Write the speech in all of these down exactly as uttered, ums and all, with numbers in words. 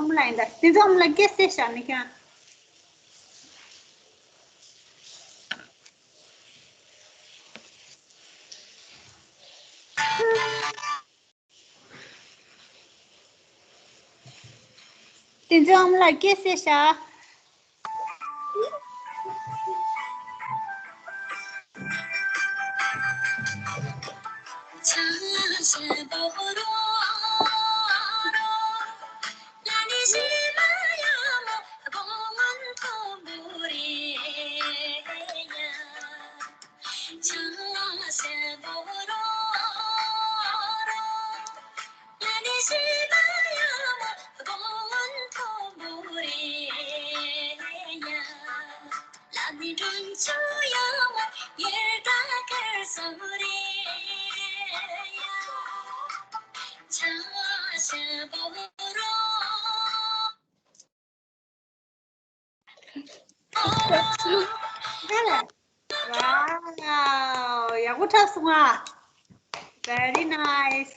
ཨོམ་ལ་ཡིན་ད། དེ་ཚོ་ཨོམ་ལ་སྐད་གསལ་བཞག་ནས་ཀྱང་། དེ་ཚོ་ཨོམ་ལ་སྐད་གསལ་བཞག། Wow, ཡག་པོ་འཁྲབ་སོང་ཨ། Very nice.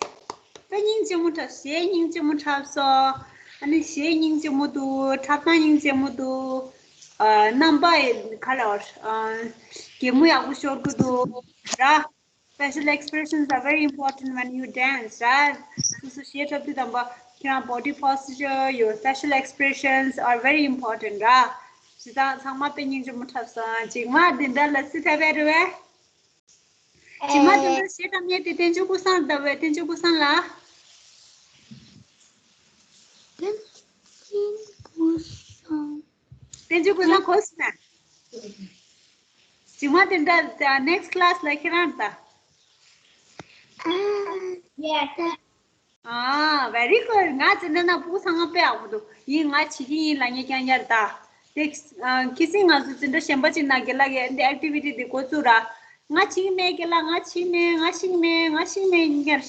དཔེ་སྙིང་རྗེ་མོ་འཁྲབ། གཞས་སྙིང་རྗེ་མོ་འཁྲབ་སོང་། ཨ་ནི་གཞས་སྙིང་རྗེ་མོ་འདུག་འཁྲབ་སྟངས་སྙིང་རྗེ་མོ་འདུག་ཨ། རྣམ་པ་ཡི་ག་ལ་བར། ཨ། གད་མོ་ཡག་པོ་ཤོར་གི་འདུག་ར། Facial expressions are very important when you dance, right? སོ་སོ་གཞས་འཁྲབ་དུས་དང་པོ་ཁྱེད་རང་body posture, your facial expressions are very important, ར། བྱས་ཙང་ཚང་མ་དཔེ་སྙིང་རྗེ་མོ་འཁྲབ་སོང་། ཇིང་མ་དེ་འདྲ་ལ་སི་ཐ་བེ་རུ་བེ། ཇིང་མ་དེ་འདྲ་གཞས་འཁྲབ་མཁན་དེ་བསྟན་ཆོས་ཀུན་བཟང་ལྟ་བུ། བསྟན་ཆོས་ཀུན་བཟང་ལ། བསྟན་ཆོས་ཀུན་བཟང་། བསྟན་ཆོས་ཀུན་བཟང་གོ་སོང་ན། ཇིང་མ་དེ་འདྲ་next class ལ་ཁྱེད་རང་ལྟ། Yes. ཨ། Very good. ང་ཚོ་ནང་ན་སྤུ་གུ་ཚང་མ་དཔེ་ཡག་པོ་འདུག་ཡིན། ང་བྱེད་ཀྱི་ཡིན་ལབ་མཁན་རྐྱང་རྐྱང་རེད་ད། དེ་ཨ། ཁྱེད་ཚོས་ང་ཚོ་འཛིན་གྲྭ་གཞན་པ་ཅིག་ནང་རྒན་ལགས་ཀྱིས་འདི་activity འདི་འགོ་བཙུགས་ར། ང་བྱེད་ཀྱི་མེད་རྒན་ལགས། ང་བྱེད་ཀྱི་མེད། ང་ཤེས་ཀྱི་མེད། ང་ཤེས་ཀྱི་མེད་ཡིན་རྐྱང་རེད།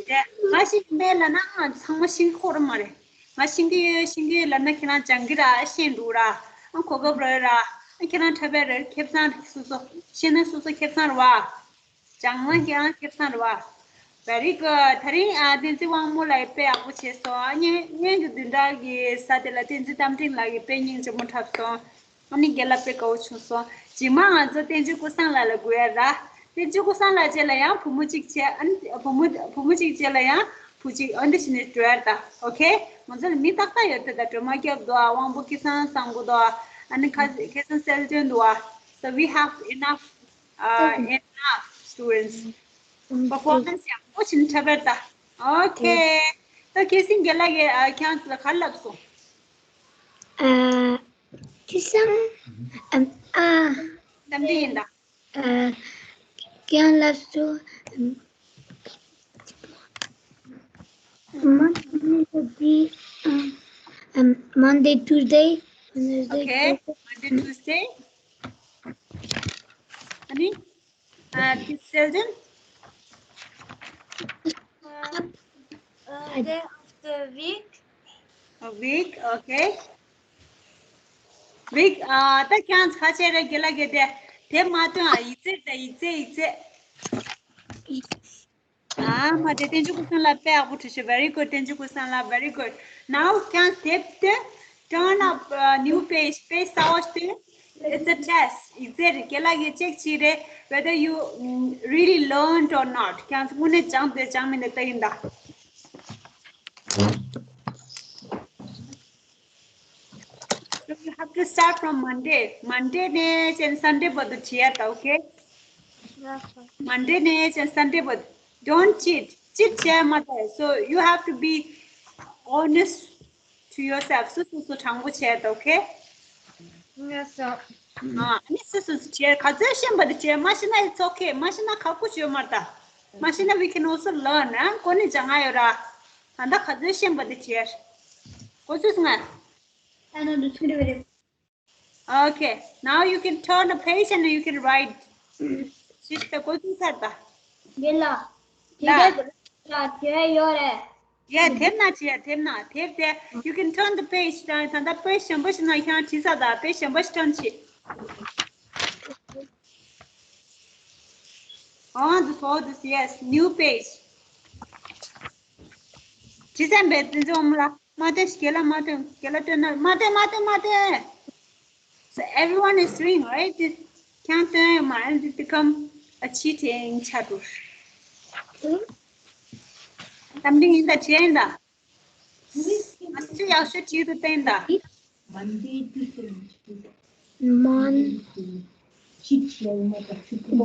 དེ་ང་ཤེས་ཀྱི་མེད་ལབ་ན་ང་ཚང་མ་ཤེས་ཀྱི་ཁོ་རང་མ་རེད། ང་ཤེས་ཀྱི་ཡོད། ཤེས་ཀྱི་ཡོད་ལབ་ན་ཁྱེད་རང་སྦྱང་གི་ར། ཤེས་འདུག་ར། ཨ། གོ་སྐབས་རག་ར། ཨ། ཁྱེད་རང་འཁྲབ་པ་རེད། ཁེ་བཟང་རེད། སོ་སོ་ཤེས་ན་སོ་སོ་ཁེ་བཟང་རེད་བ། སྦྱང་ན་ཁྱེད་རང་ཁེ་བཟང་རེད་བ། Very good. དེ་རིང་ཨ། བསྟན་འཛིན་དབང་མོ་ལགས་དཔེ་ཡག་པོ་བྱས་སོང་། ཨ། སྔོན་སྔོན་གྱི་བདུན་ཕྲག་གི་གཟའ་དེ་ལ་བསྟན་འཛིན་རྟ་མགྲིན་ལགས་ཀྱིས་དཔེ་སྙིང་རྗེ་མོ་འཁྲབ་སོང་། ཨ་ནི་རྒན་ལགས་དཔེ་དགའ་བོ་བྱུང་སོང་། རྗེས་མ་ང་ཚོ་བསྟན་འཛིན་ཀུན་བཟང་ལགས་ལ་སྒུག་ཡ་ར། བསྟན་འཛིན་ཀུན་བཟང་ལགས་རྗེས་ལ་ཡང་བུ་མོ་གཅིག་བྱས། ཨ་ནི་བུ་མོ་བུ་མོ་གཅིག་རྗེས་ལ་ཡང་བུ་གཅིག་ཨ་འདི་བྱས་ནས་འགྲོ་ཡ་རེད་ད། Okay? ང་ཚོ་ལ་མི་ཏག་ཏག་ཡོད་དེ་ད། སྒྲོལ་མ་སྐྱབས་འདུག་ཨ། དབང་པོ་སྐལ་བཟང་བཟང་པོ་འདུག་ཨ། ཨ་ནི་ཁ་ཁ་སང་གསལ་སྒྲོན་འདུག་ཨ། So we have enough, uh, enough students. Performance ཡག་པོ་བྱས་ནས་འཁྲབ་པ་རེད་ད། Okay. ད་ཁ་སང་རྒན་ལགས་ཀྱིས་ཨ། ཁྱེད་རང་ཚོ་ལ་ག་རེ་ལབ་སོང་། ཨ། ཁ་སང་ཨ། ཨ། གཏམ་དཔེ་ཡིན་ད། ཨ། ཁྱེད་རང་ལབ་སོང་། Monday, Tuesday, Wednesday, Okay. Thursday. Monday, Tuesday. ཨ་ནི། ཨ། དེ་སེལ་ཏེ། Uh, uh, day of the week. A week, okay. Week, ཨ། ད་ཁྱེད་རང་ཚོ་ཁ་ཆེ་རེད། རྒན་ལགས་ཀྱིས་དེ་དེབ་མ་སྟོན་ཨ། ཡིག་ཚད་ད། ཡིག་ཚད། ཡིག་ཚད། ཨ་མ་དེ་བསྟན་འཛིན་ཀུན་བཟང་ལགས་དཔེ་ཡག་པོ་བྲིས་ཤག Very good. བསྟན་འཛིན་ཀུན་བཟང་ལགས། Very good. Now ཁྱེད་རང་དེབ་དེ། Turn up, uh, new page. Page གསར་པ་ཞིག་དེ། It's a test. ཡིག་ཚད་རེད། རྒན་ལགས་ཀྱིས་check བྱེད་རེད། Whether you, mm, really learned or not. ཁྱེད་རང་ཚོ་དངོས་གནས་སྦྱངས་བསྡད་སྦྱངས་མེད་ནས་ལྟ་ཡིན་ད། So you have to start from Monday. Monday ནས་བྱས་ནས་Sunday བར་དུ་བྱེད་ཡ་ད། Okay? Monday ནས་བྱས་ནས་Sunday བར་དུ། Don't cheat. Cheat བྱེད་ཡ་མ་ད། So you have to be honest to yourself. སོ་སོ་སོ་དྲང་པོ་བྱེད་ཡ་ད། Okay? Yes, sir. ཨ་ནི་སོ་སོ་སོ་བྱེད་ཡ། ག་ཚོད་ཤེས་པ་དེ་བྱེད་ཡ། མ་ཤེས་ན་it's okay. མ་ཤེས་ན་ཁག་པོ་བྱེད་ཡ་མ་ད། མ་ཤེས་ན་we can also learn. ཨ། གོ་གནས་སྦྱང་ཡ་ཡོད་ར། ད་ལྟ་ག་ཚོད་ཤེས་པ་དེ་བྱེད་ཡ། གོ་ཚོད་སོང་ང་། Okay, now you can turn a page and you can write. ཤེས་ད། གོ་ཚོད་ཚར་ད། རྒན་ལགས། ད། དེ་ག་ལ་དེ་ཡོད་རེད། Yeah, དེབ་ནང་བྲིས་ཡ། དེབ་ནང་དེབ་དེ། You can turn the page. ད་ད་ད་page གཞན་པ་ཞིག་ནང་ཁྱེད་རང་བྲིས་ཚར་ད། page གཞན་པ་ཞིག་turn བྱེད། Oh, this, oh, this, yes, new page. བྲིས་ཚར་བས། བསྟན་འཛིན་དབང་མོ་ལགས། མ་སྟོན། རྒན་ལགས་མ་སྟོན། རྒན་ལགས་སྟོན་ན། མ་སྟོན། མ་སྟོན། མ་སྟོན། So everyone is doing, right? འདི་ཁྱེད་རང་སྟོན་ཡོད་མ་རེད། འདི་become a cheating ཆགས་འགྲོ། གཏམ་འདི་ཡིན་ད། བྲིས་ཡིན་ད། ང་ཚོ་ཡག་ཤོས་བྲིས་འདུག་བསྟན་ད། མོན་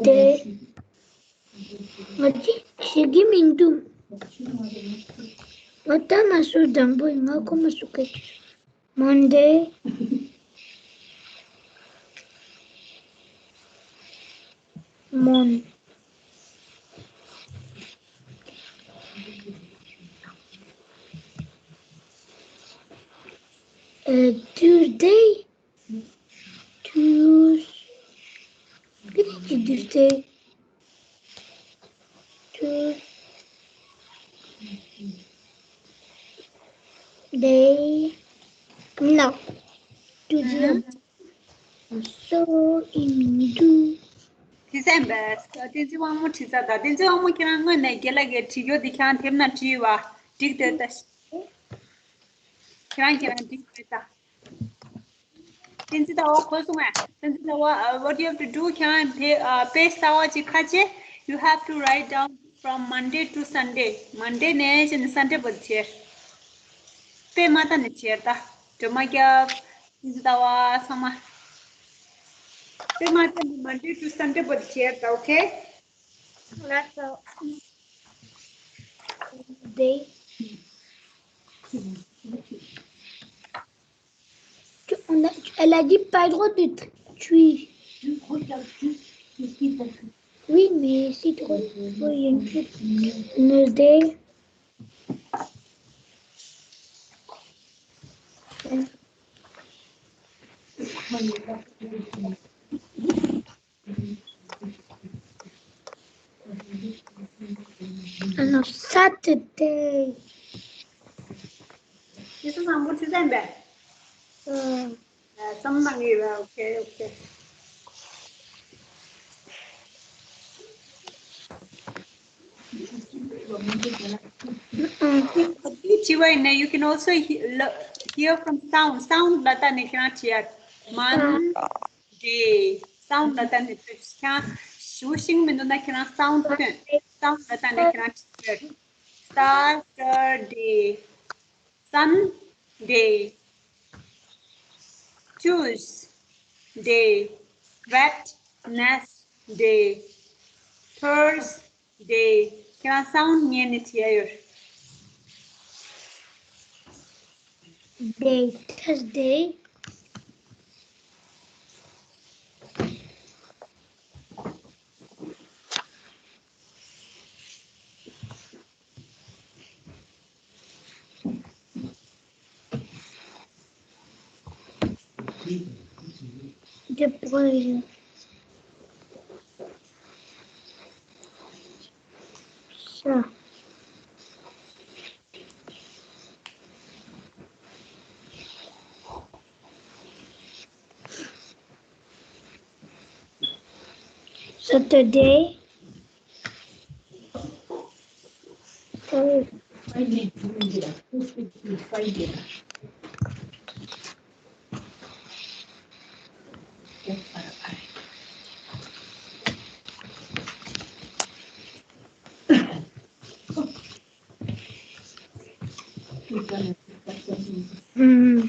ཌེ། ང་ཅིག་ཤེས་ཀྱི་མི་འདུག་ང་ད་མ་སུ་དང་པོ་ཡིན། ང་ཁོ་མ་སུ་ག་ཅི། མོན་ཌེ། མོན། ཨ། ཊུ་སི་ཌེ། ཊུ་སི་ཌེ། ཊུ་སི་ཌེ། ནོ། ཊུ་སི་ཌེ། སོ་ཡིན་མི་འདུག་དེ་ཚོ་ཡིན་པས། བསྟན་འཛིན་དབང་མོ་བྲིས་ཚར། ད་བསྟན་འཛིན་དབང་མོ། ཁྱེད་རང་སྔོན་ནས་རྒན་ལགས་ཀྱིས་བྲིས་རྒྱུ་དེ་ཁྱེད་རང་དེབ་ནང་བྲིས་ཡོད་པ། འགྲིག་འདུག་ད། ཁྱེད་རང་ཁྱེད་རང་འགྲིག་འདུག་ད། བསྟན་འཛིན་ཟླ་བ་གོ་སོང་ངས། བསྟན་འཛིན་ཟླ་བ། Uh, what you have to do, ཁྱེད་རང་དེ་uh, page གསར་པ་ཅིག་ཁ་ཕྱེ། You have to write down from Monday to Sunday. མོན་ཌེ་ནས་བྱས་ནས་སན་ཌེ་བར་བྱས། དཔེ་མ་ལྟ་ནས་བྱས་ད། སྒྲོལ་མ་སྐྱབས། བསྟན་འཛིན་ཟླ་བ། ཚང་མ། དཔེ་མ་ལྟ་ནས་མོན་ཌེ་ཊུ་སན་ཌེ་བར་བྱས་ད། ཨོ་ཁེ། ལགས་སོ། ཌེ། Tu, on a, elle a dit pas le droit de tr-, tuer. Oui, mais c'est trop. Oui, il y a une petite. Node. And on Saturday. This is on what is that? Uh, uh, something like that. Okay, okay. Mm-mm. You can also he-, lo-, hear from sound. Sound ལ་ལྟ་ནས་ཁྱེད་རང་བྲིས་ཡ། མོན། ཌེ། སའུན་ཌི་ལ་ལྟ་ནས་བྲིས། ཁྱེད་རང་ཞུ་ཤེས་མི་འདུག་ན་ཁྱེད་རང་སའུན་ཌི་སྟོན། སའུན་ཌི་ལ་ལྟ་ནས་ཁྱེད་རང་བྲིས། སེ་ཊར་ཌེ། སན་ཌེ། ཊུ་སི་ཌེ། ཝེད་ནེ་སི་ཌེ། ཐར་སི་ཌེ། ཁྱེད་རང་སའུན་ཌི་ཉན་ནས་བྲིས་ཡ་ཡོད། ཌེ། ཐར་སི་ཌེ། Depression. Saturday. Oh.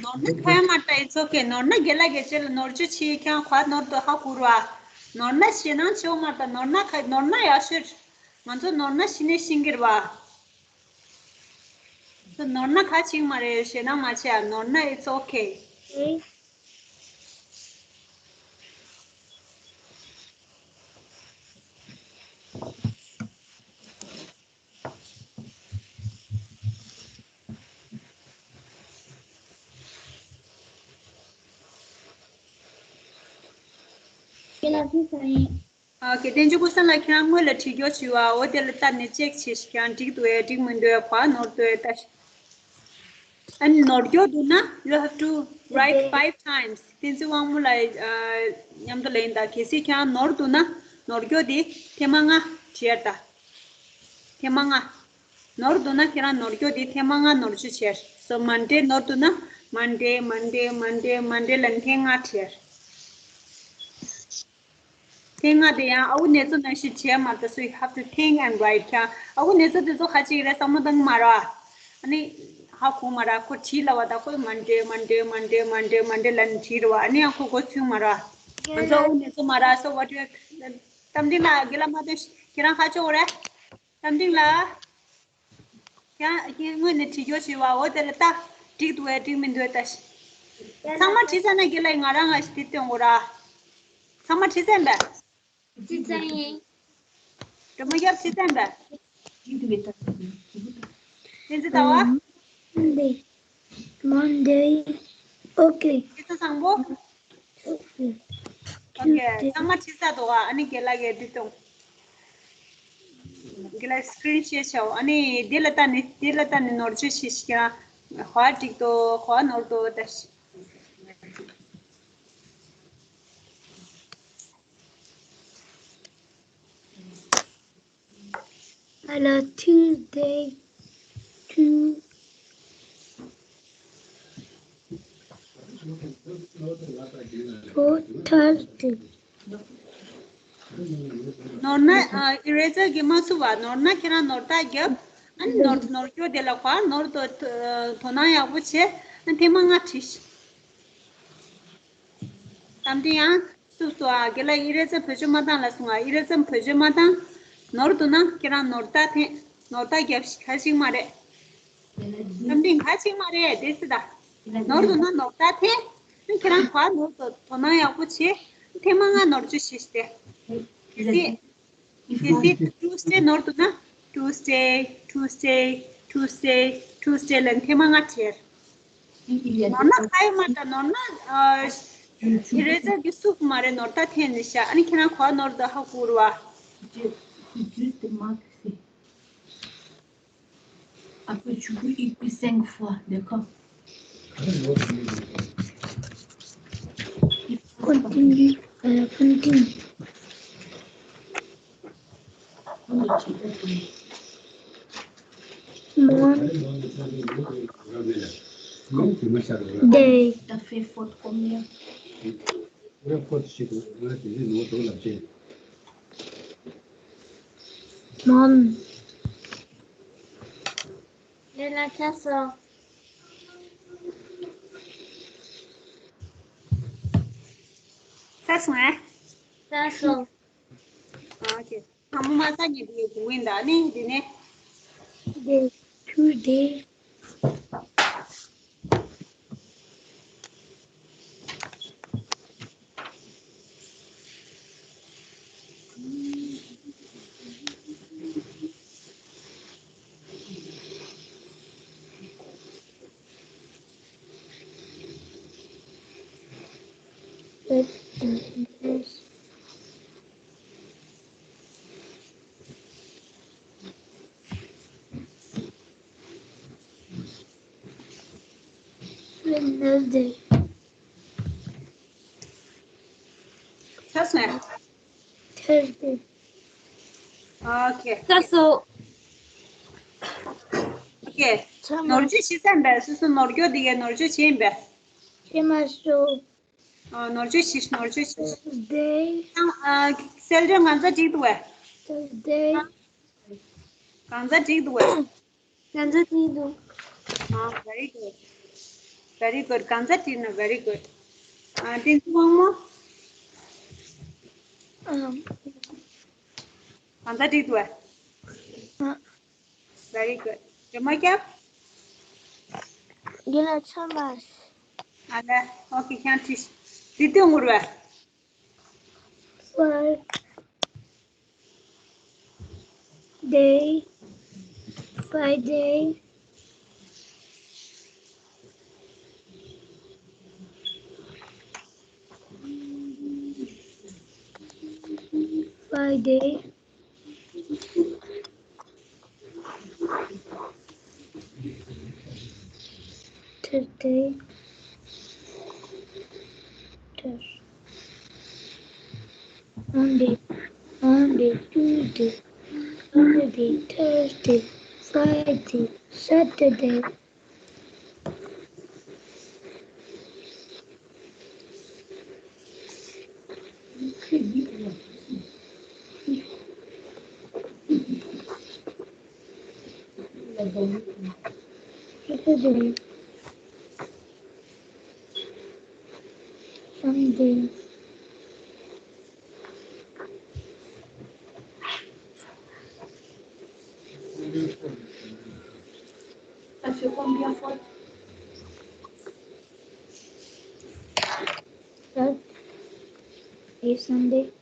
ནོར་ན་ཁ་ཡ་མ་ལྟ། It's okay. ནོར་ན་རྒན་ལགས་ཀྱི་ཆེད་ལ་ནོར་བཅོས་བྱེད་མཁན་ཁ་ནོར་དུ་ཧ་གོ་ར། ནོར་ན་ཞེད་སྣང་བྱེད་མ་ལྟ། ནོར་ན་ཁ། ནོར་ན་ཡག་ཤོས། ང་ཚོ་ནོར་ན་གཞི་ནས་ཤེས་ཀྱི་རེད་བ། ནོར་ན་ཁ་ཅིག་མ་རེད། ཞེད་སྣང་མ་བྱེད་ཨ། ནོར་ན་it's okay. ཨ། དེ་བསྟན་འཛིན་ཀུན་བཟང་ལགས། ཁྱེད་རང་སྔོན་ལ་བྲིས་རྒྱུ་བྱས་པ། འོ་དེ་ལ་ལྟ་ནས་ཅེག་བྱེད། ཁྱེད་རང་འགྲིག་འདུག་ཨེ། འགྲིག་མི་འདུག་ཨེ། ག་ནོར་འདུག་ཨེ། ལྟ། ཨ་ནི་ནོར་རྒྱུ་འདུག་ན། You have to write five times. བསྟན་འཛིན་དབང་མོ་ལ་ཨ། མཉམ་དུ་ལེན་དང་། གལ་སྲིད་ཁྱེད་རང་ནོར་འདུག་ན། ནོར་རྒྱུ་དེ་ཐེངས་མ་ལྔ་བྲིས་ཡ་ད། ཐེངས་མ་ལྔ། ནོར་འདུག་ན་ཁྱེད་རང་ནོར་སྐྱོ་དེ་ཐེངས་མ་ལྔ་ནོར་བཅུ་བྱས། So Monday ནོར་འདུག་ན་Monday Monday Monday Monday ལ་ཐེངས་ལྔ་བྱས། ཐེངས་ལྔ་དེ་ཡང་ཨ་ཁུ་ནེ་ཙོ་ནང་བཞིན་བྱས་མ་ད། So you have to think and write. ཁྱེད་ཨ་ཁུ་ནེ་ཙོ་དེ་ཚོ་ཁ་ཅིག་རེད་བསམ་བློ་བཏང་གི་མ་རེད་བ། ཨ་ནི་ཧ་གོ་མ་རེད། ཁོ་བྲིས་ལབ་པ་ད་ཁོ་Monday Monday Monday Monday ལ་ནི་བྲིས་རེད་བ། ཨ་ནི་ཡང་ཁོ་མགོ་ཚོས་མ་རེད་བ། ང་ཚོ་ཨ་ཁུ་ནེ་ཙོ་མ་རེད། So what you have རྟ་མགྲིན་ལགས་རྒན་ལགས་མ་ཐོན། ཁྱེད་རང་ཁ་ཕྱོགས་རེད། རྟ་མགྲིན་ལགས། ཡང་ངོས་ནས་བྲིས་སྐྱོར་བྱས་པ། འོ་དེ་ལ་ལྟ། འགྲིག་འདུག་བས་འགྲིག་མི་འདུག་བས་ལྟ། ཚང་མ་བྲིས་ཚར་ན་རྒན་ལགས་ང་རང་ང་ཞིག་དེ་སྟོན་དགོས་ར། ཚང་མ་བྲིས་ཚར་པས། བྲིས་ཚར་ཡིན། སྒྲོལ་མ་སྐྱབས་བྲིས་ཚར་པས། བསྟན་འཛིན་ཟླ་བ། Monday. Monday. Okay. བྲིས་ཚར་བཟང་པོ། Okay. Okay. ཚང་མ་བྲིས་ཚར་འདུག་ག་ཨ་ནི་རྒན་ལགས་ཀྱིས་འདི་གཏོང་། རྒན་ལགས་screen share བྱའོ། ཨ་ནི་འདི་ལ་ལྟ་ནི་འདི་ལ་ལྟ་ནི་ནོར་བཅོས་བྱེད་ཤིག་ཡང་། ཧོ་འགྲིག་འདུག་ཧོ་ནོར་འདུག་ད། ཨ་ལ་Tuesday. Tu- for Thursday. ནོར་ན་ཨ་eraser གིས་མ་བསུབ་པ། ནོར་ན་ཁྱེད་རང་ནོར་རྟགས་རྒྱབ། ཨ་ནི་ནོར་ནོར་སྐྱོ་དེ་ལ་གོ་ནོར་དོ་དོ་སྣང་ཡག་པོ་བྱེད། ཨ་ཐེངས་མ་ལྔ་བྲིས། གཏམ་དྲི་ཡང་བསུབ་སོང་ཨ། རྒན་ལགས་ཡིན་རེ་ཙམ་བེད་སྤྱོད་མ་བཏང་ལ་སོང་ཨ། ཡིན་རེ་ཙམ་བེད་སྤྱོད་མ་བཏང་། ནོར་འདུག་ན་ཁྱེད་རང་ནོར་རྟགས་འཐེན། ནོར་རྟགས་རྒྱབ་ཤིག་ག་ཅིག་མ་རེད། གཏམ་དྲི་ག་ཅིག་མ་རེད་དེ་སྲིད་ད། ནོར་འདུག་ན་ནོར་རྟགས་འཐེན། ཁྱེད་རང་ག་ནོར་དོ་དོ་སྣང་ཡག་པོ་བྱེད། ཐེངས་མ་ལྔ་ནོར་བཅོས་བྱེད་ཤིག་དེ། དེ་སྲིད། དེ་སྲིད་Tuesday ནོར་འདུག་ན། Tuesday, Tuesday, Tuesday, Tuesday ལ་ཐེངས་མ་ལྔ་བྱས། ནོར་ན་ཁ་ཡོད་མ་ད་ནོར་ན། ཨ། ཡིན་རེ་ཙམ་གྱི་བསུབ་མ་རེད། ནོར་རྟགས་འཐེན་ནས་བཞག་ཨ་ནི་ཁྱེད་རང་ག་ནོར་འདུག་ཧ་གོ་རེད་བ། Après, tu peux écrire cinq fois, d'accord? Continue, euh, continue. Monday. T'as fait faute combien? Mon. ལས་ལ་ཆགས་སོང་། ཆགས་སོང་ཨེ། ཆགས་སོང་། ཨ་ཨོ་ཁེ། ཨ་མོ་མ་ས་ཉིད་དེ་གུ་ཝིན་ད་ནི་དེ་ནས། Day, Tuesday. Wednesday. ཆགས་སོང་། Thursday. ཨོ་ཁེ། ཆགས་སོང་། ཨོ་ཁེ། ཆགས་མ། ནོར་བཅོས་བྱེད་ཙམ་པས་སོ་སོ་ནོར་སྐྱོ་འདི་གའི་ནོར་བཅོས་བྱེད་པས། བྱེད་མ་སོང་། ཨ། ནོར་བཅོས་བྱེད། ནོར་བཅོས་བྱེད། Thursday. ཨ། གསལ་བརྗོད་གང་ཚ་འགྲིག་འདུག་བས། Thursday. གང་ཚ་འགྲིག་འདུག་བས། གང་ཚ་འགྲིག་འདུག་ཨ། very good. Very good. གང་ཚ་འགྲིག་ན་very good. ཨ། བསྟན་འཛིན་དབང་མོ། ཨ། གང་ཚ་འགྲིག་འདུག་བས། ཨ། Very good. རེ་མ་སྐྱབས། འདི་ལ་ཆམ་པ། ཨ་ལེ། ཨོ་ཁེ། ཁྱང་ཁྲིས། དེ་དུས་ངུར་བས། Friday. Friday. Friday. Thursday. Thurs- Monday. Monday, Tuesday, Wednesday, Thursday, Friday, Saturday. Saturday. Sunday. T'as fait combien de fois? Saturday, Sunday.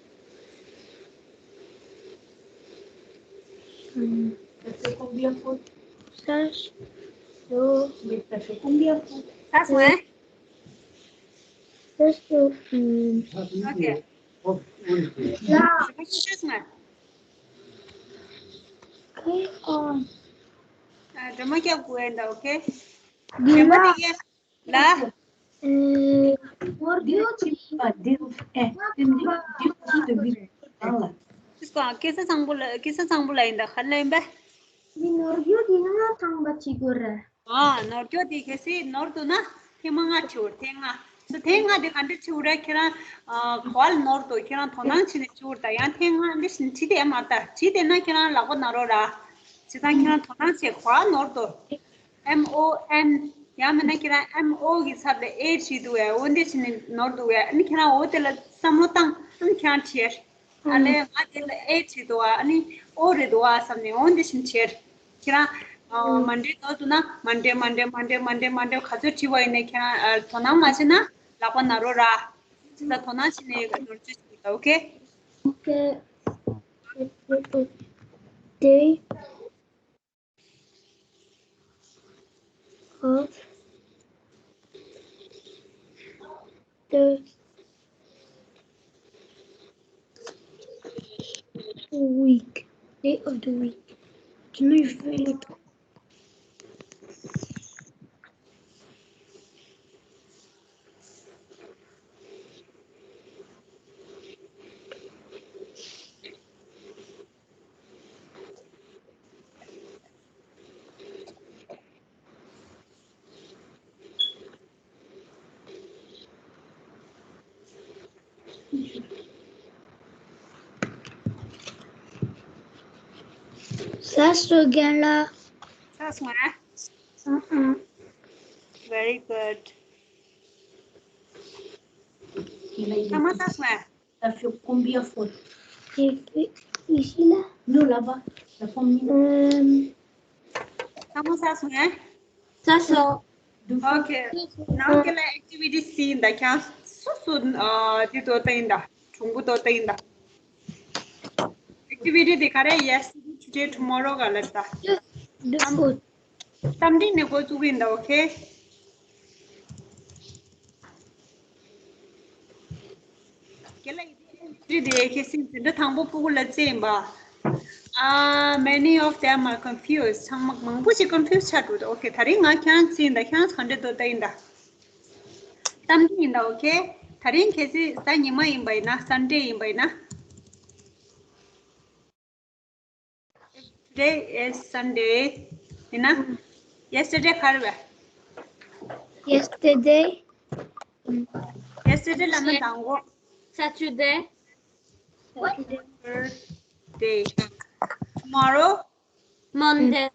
T'as fait combien de fois? Ça, je- Mais t'as fait combien de fois? Ça, c'est vrai. Ça, c'est, euh, Ok. Là. Je vais chercher ça. Okay, um, Ah, je vais chercher ça, ok? Dis-moi. ལ། ཨེ། ནོར་རྒྱུ་དེ། ཅི་སྐོར་སྐྱེ་ས་ཚང་པོ་ལ་སྐྱེ་ས་ཚང་པོ་ལ་ཡིན་ད་ག་ལ་ཡིན་པས། འདི་ནོར་རྒྱུ་དེ་ལྔ་ཚང་པ་བྱེད་དགོས་རེད། ཨ། ནོར་རྒྱུ་དེ་གལ་སྲིད་ནོར་འདུག་ན་ཐེངས་མ་ལྔ་བྱེད་དགོས་རེད། ཐེངས་ལྔ། སོ་ཐེངས་ལྔ་དེ་ག་འདྲ་བྱེད་དགོས་རེད། ཁྱེད་རང་ཨ་ག་པར་ནོར་འདུག་ཁྱེད་རང་དོ་སྣང་བྱས་ནས་བྱེད་དགོས་རེད། ད་ཡང་ཐེངས་ལྔ་འདི་བཞིན་བྲིས་ཏེ་མ་ལྟ། བྲིས་བསྡད་ན་ཁྱེད་རང་ལག་པ་ན་རོགས་ར། བྱས་ཙང་ཁྱེད་རང་དོ་སྣང་བྱེད། ག་པར་ནོར་འདུག M O N ཡང་མིན་ན་ཁྱེད་རང་M O གི་ཚབ་ལ་A བྲིས་འདུག་གས། འོ་འདི་བྱས་ནས་ནོར་འདུག་གས། ཨ་ནི་ཁྱེད་རང་འོ་དེ་ལ་བསམ་བློ་བཏང་། ཨ་ནི་ཁྱེད་རང་བྲིས། ཨ་ལས་ང་དེ་ལ་A བྲིས་འདུག་ག་ཨ་ནི་O རེད་འདུག་ག་བསམ་ནས་འོ་འདི་བཞིན་བྱས། ཁྱེད་རང་ཨ་མ་འདྲེ་ནོར་འདུག་ན་མ་འདྲེ་མ་འདྲེ་མ་འདྲེ་མ་འདྲེ་མ་འདྲེ་ག་ཚོད་བྲིས་པ་ཡིན་ནའི་ཁྱེད་རང་ཨ་དོ་སྣང་མ་བྱས་ན་ལག་པ་ན་རོགས་ར། ཅི་ལ་དོ་སྣང་བྱས་ནས་ནོར་བཅོས་བྱེད་དགོས། ཨོ་ཁེ། Okay. Day. Of the week. Day of the week. Can you feel it? ཚར་སོང་རྒན་ལགས། ཚར་སོང་ཨ། ཨ་ཨ། Very good. ཚང་མ་ཚར་སོང་ཨ། T'as fait combien de fois? J'ai fait ici là. Non, là-bas. La première. Euh, ཚང་མ་ཚར་སོང་ཨ། ཚར་སོང་། Okay. ནང་གི་ལ་activity བྱེད་ཡིན་ད། ཁྱེད་རང་སོ་སོ་ཨ་དེ་ཏོག་ཙམ་ཡིན་ད། གྲུང་པོ་ཏོག་ཙམ་ཡིན་ད། Activity དེ་ག་རེ། Yesterday, today, tomorrow ག་ལ་ད། Good. རྟ་མགྲིན་ནས་འགོ་བཙུགས་ཡིན་ད། Okay. རྒན་ལགས་ཡིན་དེ་ཁྱེད་སེམས་འཛིན་གྲྭ་དང་པོ་སྤུ་གུ་ལ་བརྩིས་ཡིན་པ། Ah, many of them are confused. ཚང་མ་མང་པོ་ཞིག་confused ཆགས་འདུག Okay. ད་རིང་ང་ཁྱེད་རང་བརྩིས་ཡིན་ད། ཁྱེད་རང་ག་འདྲ་འདུག་ལྟ་ཡིན་ད། གཏམ་འདི་ཡིན་ད། Okay. ད་རིང་གལ་སྲིད་གཟའ་ཉི་མ་ཡིན་པ་ཡིན་ན། Sunday ཡིན་པ་ཡིན་ན། Today is Sunday. ཡིན་ན། Yesterday ག་རེ་བས། Yesterday. Yesterday ལབ་ན་དང་པོ། Saturday. Saturday. Thursday. Tomorrow. Monday.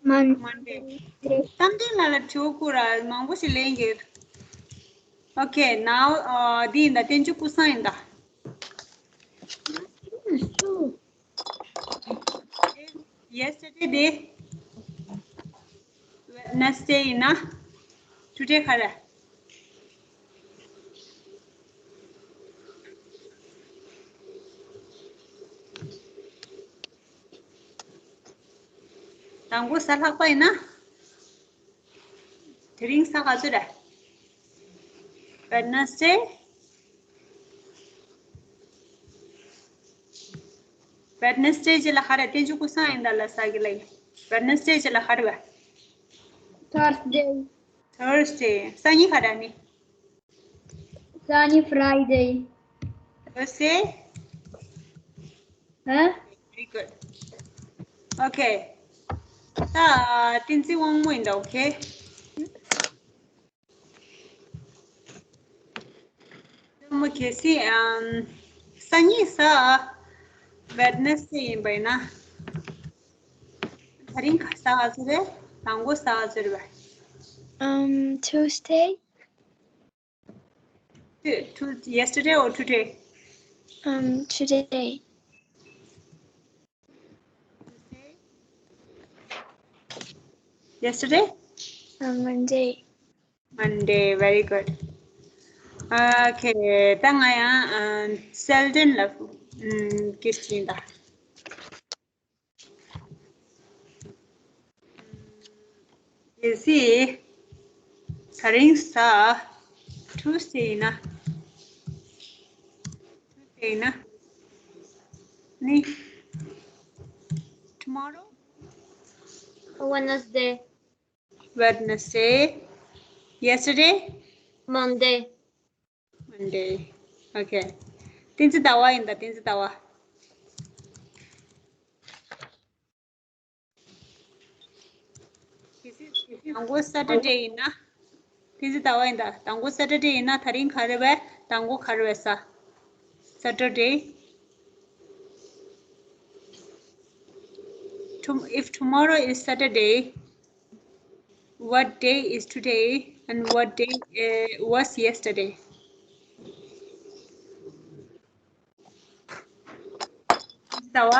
Mon- Monday. གཏམ་འདི་ལ་ལ་དྲི་བ་བསྐུར་ར། མང་པོ་ཞིག་ལན་གྱིས། Okay, now uh, འདི་ཡིན་ད། བསྟན་ཆོས་ཀུན་བཟང་ཡིན་ད། Yesterday དེ། Wednesday ཡིན་ན། Today ག་རེ། དང་པོ་གཟའ་ལྷག་པ་ཡིན་ན། དེ་རིང་གཟའ་ག་ཚོད་རེད། Wednesday. Wednesday རྗེས་ལ་ག་རེ། བསྟན་ཆོས་ཀུན་བཟང་ཡིན་ད་ལ་ས་གི་ལ་ཡིན། Wednesday རྗེས་ལ་ག་རེ་བས། Thursday. Thursday. སང་ཉིན་ག་རེ་ནི། སང་ཉིན་Friday. Thursday. ཧ། Very good. Okay. ད་བསྟན་འཛིན་དབང་མོ་ཡིན་ད། ཨོ་ཁེ། དབང་མོ་གལ་སྲིད་ཨམ་སང་ཉིན་གཟའ་Wednesday ཡིན་པ་ཡིན་ན། ད་རིང་ག་གཟའ་ག་ཚོད་རེད། དང་པོ་གཟའ་ག་ཚོད་རེད་པ། Um, Tuesday. To, to yesterday or today? Um, today. Yesterday? Um, Monday. Monday, very good. Okay, ད་ང་ཡང་ཨ་Sheldon་ལ་ཨམ་ཀིས་ཡིན་ད། གལ་སྲིད་ད་རིང་གཟའ་Tuesday ཡིན་ན། Tuesday ཡིན་ན། ནི། Tomorrow? Wednesday. Wednesday. Yesterday? Monday. Monday. Okay. བསྟན་འཛིན་ཟླ་བ་ཡིན་ད། བསྟན་འཛིན་ཟླ་བ། དང་པོ་Saturday ཡིན་ན། བསྟན་འཛིན་ཟླ་བ་ཡིན་ད། དང་པོ་Saturday ཡིན་ན་ད་རིང་ག་རེ་བས། དང་པོ་ག་རེ་བས་ས། Saturday. Tom- if tomorrow is Saturday, what day is today and what day uh, was yesterday? ཟླ་བ།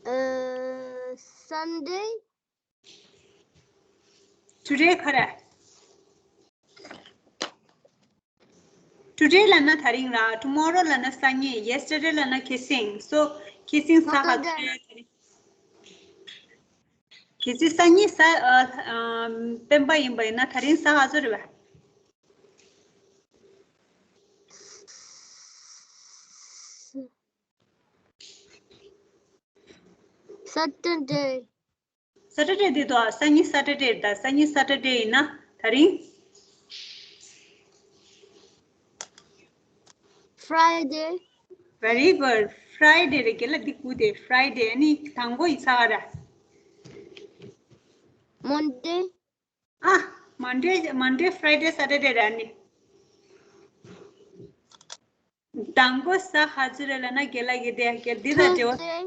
Uh, Sunday. Today ག་རེ། Today ལབ་ན་ད་རིང་ར། Tomorrow ལབ་ན་སང་ཉིན། Yesterday ལབ་ན་ཁེ་སང་། So ཁེ་སང་གཟའ་ག་ཚོད་རེད། གལ་སྲིད་སང་ཉིན་གཟའ་ཨ་ཨམ་སྤེན་པ་ཡིན་པ་ཡིན་ན་ད་རིང་གཟའ་ག་ཚོད་རེད་པ། Saturday. Saturday དེ་དོ། སང་ཉིན་Saturday རེད་ད། སང་ཉིན་Saturday ཡིན་ན་ད་རིང་Friday. Very good. Friday རེད། རྒན་ལགས་འདི་སྒུག་དེ། Friday ཨ་ནི་དང་པོ་ཡིན་ས་ག་རེ། Monday. ཨ། Monday Monday Friday Saturday རེད་ཨ་ནི། དང་པོ་གཟའ་ག་ཚོད་རེད་ལབ་ན། རྒན་ལགས་ཀྱིས་དེ་རྒན་འདི་དང་འབྲེལ་བ་Tuesday.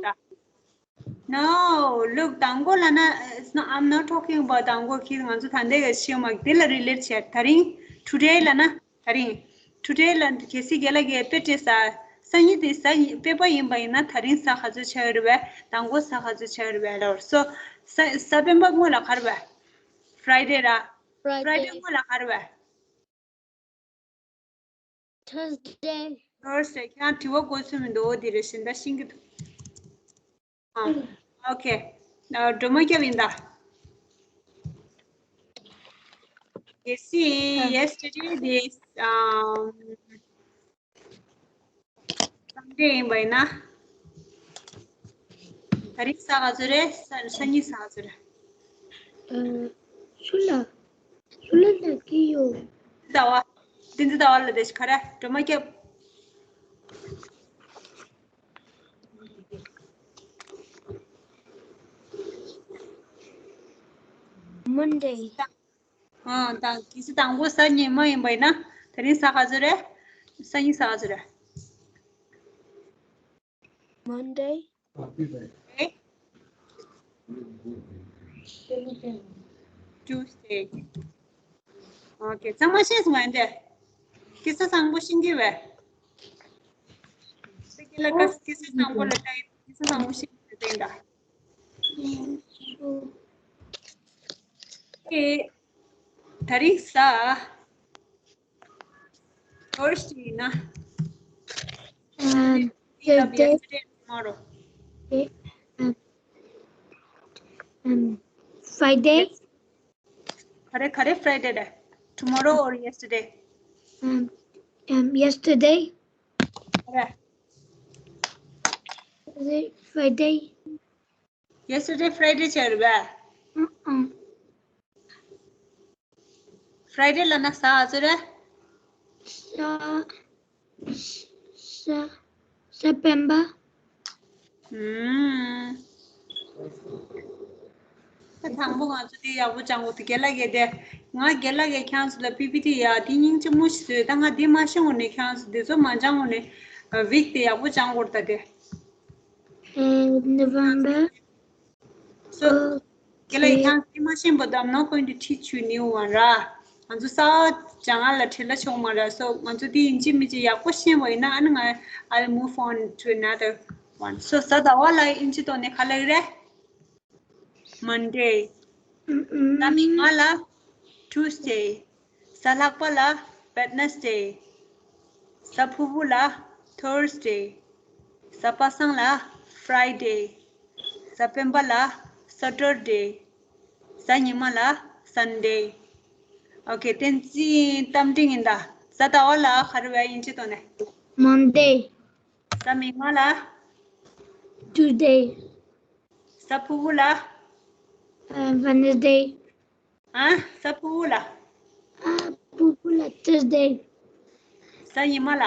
No, look, དང་པོ་ལབ་ན། It's not, I'm not talking about དང་པོ། ཁྱེད་ང་ཚོ་ད་ལྟའི་ག་ཤེས་མ་དེ་ལ་relate བྱས། ད་རིང་Today ལབ་ན་ད་རིང་། Today ལ་གལ་སྲིད་རྒན་ལགས་ཀྱིས་དཔེ་སྤྲད་ས། སང་ཉིན་དེ་གཟའ་ཉི་སྤེན་པ་ཡིན་པ་ཡིན་ན་ད་རིང་གཟའ་ག་ཚོད་ཆགས་ཀྱི་རེད་པས། དང་པོ་གཟའ་ག་ཚོད་ཆགས་ཀྱི་རེད་པས་ལབ། So གཟའ་གཟའ་སྤེན་པ་སྔོན་ལ་ག་རེ་བས། Friday ར། Friday Friday སྔོན་ལ་ག་རེ་བས། Thursday. Thursday. ཁྱེད་རང་དྲི་བ་གོ་ཚོད་མི་འདུག་འོ་དེ་རེད། གཞན་དག་ཤེས་ཀྱི་འདུག་ཨ། Okay. སྒྲོལ་མ་སྐྱབས་ཡིན་ད། Yes, yesterday this um Sunday ཡིན་པ་ཡིན་ན། ད་རིང་གཟའ་ག་ཚོད་རེད། ས་སང་ཉིན་གཟའ་ག་ཚོད་རེད། ཨ། སུ་ལ། སུ་ལ་ལབ་ཀྱི་ཡོད། ཟླ་བ། བསྟན་འཛིན་ཟླ་བ་ལ་དེ་ཤི་ཁ་ར་སྒྲོལ་མ་སྐྱབས། Monday. ཨ། ད་གལ་སྲིད་དང་པོ་གཟའ་ཉི་མ་ཡིན་པ་ཡིན་ན། ད་རིང་གཟའ་ག་ཚོད་རེད། སང་ཉིན་གཟའ་ག་ཚོད་རེད། Monday. ཨེ། Tuesday. Okay. ཚང་མ་ཤེས་སོང་ངས་འདི། སྐད་ཆ་བཟང་པོ་ཤེས་ཀྱི་བས། སྐད་ལ་སྐད་སྐད་ཆ་བཟང་པོ་ལ་ལྟ་ཡིན། སྐད་ཆ་བཟང་པོ་ཤེས་ཀྱི་བས་འདི། ཨེ། ད་རིང་གཟའ། Thursday ཡིན་ན། Um, Thursday. Yesterday, tomorrow. Eh, um, um, Friday. ག་རེ་ག་རེ། Friday རེད། Tomorrow or yesterday? Um, um, yesterday. ག་རེ། Is it Friday? Yesterday Friday ཆགས་རེད་པས། ཨ་ཨ། Friday ལབ་ན་གཟའ་ག་ཚོད་རེད། གཟའ་གཟའ་གཟའ་སྤེན་པ། ཨུམ། ད་དང་པོ་ང་ཚོ་དེ་ཡག་པོ་སྦྱང་དགོས་འདུག་རྒན་ལགས་ཀྱིས་དེ། ང་རྒན་ལགས་ཀྱིས་ཁྱེད་ཚོ་ལ་པི་པི་ཊི་ཡ་དེ་སྙིང་རྗེ་མོ་ཞིག་བཟོས། ད་ང་དེ་མ་ཤེས་འོ་ནས་ཁྱེད་ཚོ་དེ་ཚོ་མ་སྦྱང་འོ་ནས་ཝིག་དེ་ཡག་པོ་སྦྱང་དགོས་རེད་ད་དེ། Uh, November. So, རྒན་ལགས་ཡིན་ཐང་དེ་མ་ཤེས་པ་དང་I'm not going to teach you new one ར། ང་ཚོ་གསར་པ་སྦྱང་ཡ་ལ་བྲེལ་བ་ཆེ་མ་རེད། So ང་ཚོ་དེ་ཡིན་གཅིག་མིན་གཅིག་ཡག་པོ་ཤེས་པ་ཡིན་ན་ཨ་ནི་ང་I'll move on to another one. So གཟའ་ཟླ་བ་ལ་དབྱིན་ཇི་ཐོག་ནས་ག་ལབ་ཀྱི་རེད། Monday. གཟའ་མིག་དམར་ལ་Tuesday. གཟའ་ལྷག་པ་ལ་Wednesday. གཟའ་ཕུར་བུ་ལ་Thursday. གཟའ་པ་སངས་ལ་Friday. གཟའ་སྤེན་པ་ལ་Saturday. གཟའ་ཉི་མ་ལ་Sunday. Okay, བསྟན་འཛིན་རྟ་མགྲིན་ཡིན་ད། གཟའ་ཟླ་བ་ལ་ག་རེ་བས་དབྱིན་ཇི་ཐོག་ནས། Monday. གཟའ་མིག་དམར་ལ་Tuesday. གཟའ་ཕུར་བུ་ལ་Uh, Wednesday. ཨ། གཟའ་ཕུར་བུ་ལ། Uh, ཕུར་བུ་ལ་Thursday. གཟའ་ཉི་མ་ལ།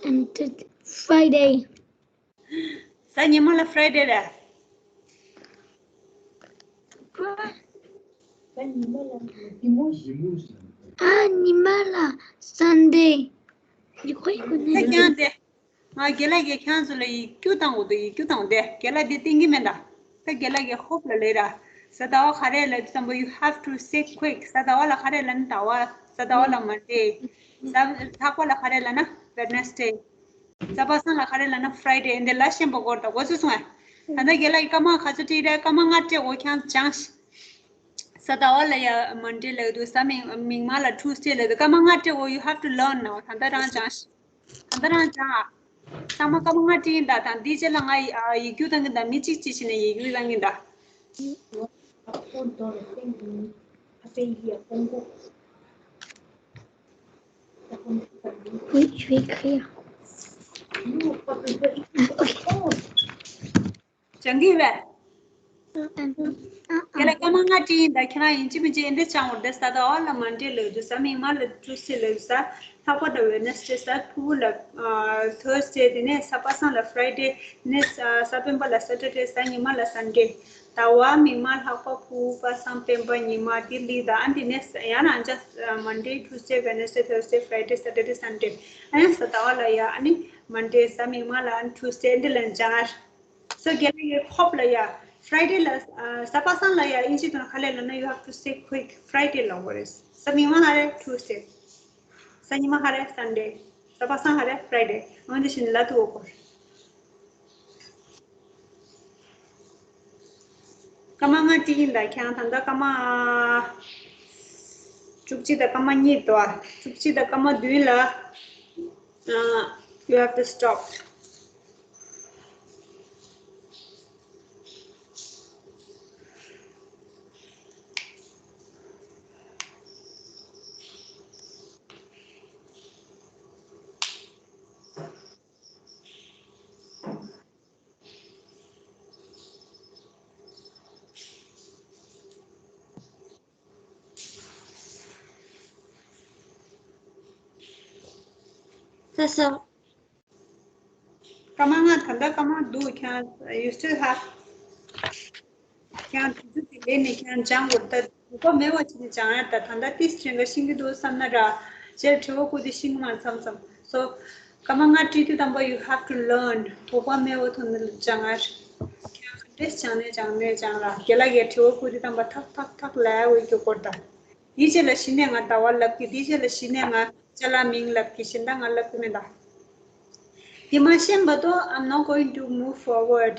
And Thurs- Friday. གཟའ་ཉི་མ་ལ་Friday རེད། གཟའ་ཉི་མ་ལ་ཉི་མོ། ཨ། ཉི་མ་ལ་Sunday. ཡིག་ཁོ་ཡིག་ཁོ་ནས། ད་ཀྱང་དེ། ང་རྒན་ལགས་ཀྱིས་ཁྱེད་ཚོ་ལ་ཡིག་རྒྱུགས་བཏང་དགོས་འདུག་ཡིག་རྒྱུགས་བཏང་དེ་རྒན་ལགས་འདི་བསྟན་གྱི་མེད་ད། ད་རྒན་ལགས་ཀྱིས་ཧོབ་ལ་ལས་ར། གཟའ་ཟླ་བ་ག་རེ་ལབ་དུས་ཙམ་པ། you have to say quick. གཟའ་ཟླ་བ་ལ་ག་རེ་ལབ་ན་ཟླ་བ། གཟའ་ཟླ་བ་ལ་Monday. གཟའ་ལྷག་པ་ལ་ག་རེ་ལབ་ན་Wednesday. གཟའ་པ་སངས་ལ་ག་རེ་ལབ་ན་Friday. འདི་ལ་ཤེས་པ་དགོས་རེད་ད། གོ་ཚོད་སོང་ངས། ད་ལྟ་རྒན་ལགས་ཀྱིས་སྐར་མ་ག་ཚོད་བྲིས་རེད། སྐར་མ་ལྔ་སྤྲད་འོ་ཁྱེད་སྦྱངས་ཤིག་གཟའ་ཟླ་བ་ལ་ཡ་Monday ལབ་འདུག་གཟའ་མིག་མིག་དམར་ལ་Tuesday ལབ་འདུག་སྐར་མ་ལྔ་སྤྲད་འོ། you have to learn now. ད་ལྟ་རང་སྦྱངས་ཤིག་ད་ལྟ་རང་སྦྱངས་ཨ། ཚང་མ་སྐར་མ་ལྔ་སྤྲད་ཡིན་ད། དང་འདིའི་རྗེས་ལ་ང་ཡི་ཨ་ཡིག་རྒྱུགས་བཏང་གི་ད། མི་གཅིག་གཅིག་བྱས་ནས་ཡིག་རྒྱུགས་བཏང་གི་ད། Oui, je vais écrire. Ok. སྦྱང་གི་ཡོད་པས། དེ་ལ་སྐར་མ་ལྔ་སྤྲད་ཡིན་ད། ཁྱེད་རང་ཡིན་གཅིག་མིན་གཅིག་འདི་འདྲ་སྦྱང་དགོས་རེད། གཟའ་ཟླ་བ་ལ་Monday ལབ་འདུག་གཟའ་མིག་དམར་ལ་Tuesday ལབ་འདུག་གཟའ་ལྷག་པ་ལ་Wednesday. གཟའ་ཕུར་བུ་ལ་ཨ་Thursday. དེ་ནས་གཟའ་པ་སངས་ལ་Friday. དེ་ནས་གཟའ་སྤེན་པ་ལ་Saturday. གཟའ་ཉི་མ་ལ་Sunday. ཟླ་བ་མིག་དམར་ལྷག་པ་ཕུར་བུ་པ་སངས་སྤེན་པ་ཉི་མ་དེ་ལི་ད། ཨ་འདི་ནས་ཡང་ན་ཨ་ཅག Monday, Tuesday, Wednesday, Thursday, Friday, Saturday, Sunday. ཨ་ཡང་གཟའ་ཟླ་བ་ལ་ཡ་ཨ་ནི་Monday. གཟའ་མིག་དམར་ལ་ཨ་ནི་Tuesday. འདི་ལ་སྦྱང་ཨ། So རྒན་ལགས་ཀྱིས་ཧོབ་ལ་ཡ། Friday ལ་ཨ་གཟའ་པ་སངས་ལ་ཡ་དབྱིན་ཇི་དང་ག་ལས་ལབ་ན། you have to say quick. Friday ལབ་དགོས་རེད། གཟའ་མིག་དམར་ཧ་རེ་Tuesday. གཟའ་ཉི་མ་ཧ་རེ་Sunday. གཟའ་པ་སངས་ཧ་རེ་Friday. འོན་ཏེ་བཞིན་ལ་དུ་འོ་གོ། སྐར་མ་ལྔ་སྤྲད་ཡིན་ད། ཁྱེད་རང་ད་ལྟ་སྐར་མ་བཅུ་གཅིག་དང་སྐར་མ་གཉིས་འདུག་ཨ། བཅུ་གཅིག་དང་སྐར་མ་བདུན་ལ་ཨ། you have to stop. ད་ས། སྐར་མ་ལྔ། ད་ལྟ་སྐར་མ་འདུག་ཁྱེད་རང་you still have. ཁྱེད་རང་དུས་ཚོད་དེ་ལས་ནས་ཁྱེད་རང་སྦྱང་དགོས། ད་བོད་པ་མེད་པ་བྱས་ནས་སྦྱང་ཡ། ད་ད་ལྟ་ཏིས་ཕྲན་ག་ཤེས་ཀྱི་འདུག་བསམ་ན་ར། ཁྱེད་ཁྲི་བ་ཀུ་དེ་ཤེས་ཀྱི་མ་མཚམས་མཚམས། So སྐར་མ་ལྔ་སྤྲད་དུས་དང་པོ་you have to learn. བོད་པ་མེད་པ་ཐོག་ནས་སྦྱང་ཡ། ཁྱེད་རང་ག་འདྲས་སྦྱང་ནས་སྦྱང་ནས་སྦྱང་ར། རྒན་ལགས་ཀྱིས་ཁྲི་བ་ཀུ་དེ་དང་པོ་ཐག་ཐག་ཐག་ལབ་འོས་ཀྱི་སྐོར་དང་། དེའི་རྗེས་ལ་གཞི་ནས་ང་ཟླ་བ་ལབ་ཀྱི། དེའི་རྗེས་ལ་གཞི་ནས་ང་ཅ་ལག་མིང་ལབ་ཀྱི། གཞན་དག་ང་ལབ་ཀྱི་མེད་ད། དེ་མ་ཤེས་བར་དུ་I'm not going to move forward.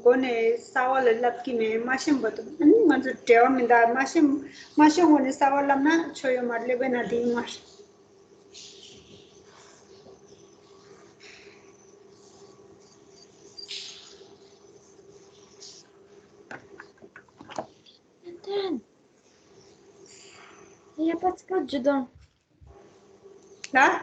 འགོ་ནས་གསར་བ་ལ་ལབ་ཀྱི་མེད། མ་ཤེས་བར་དུ། ཨ་ནི་ང་ཚོ་འབྲེལ་བ་མི་འདུག་མ་ཤེས་མ་ཤེས་འགོ་ནས་གསར་བ་ལབ་ན་ཆོ་ཡོད་མ་རེད། སླེབས་པས་ན་དེ་ཡིན་མ་རེད། ཡ་པ་ཚིག་ག་ཇུ་དང་། ལ།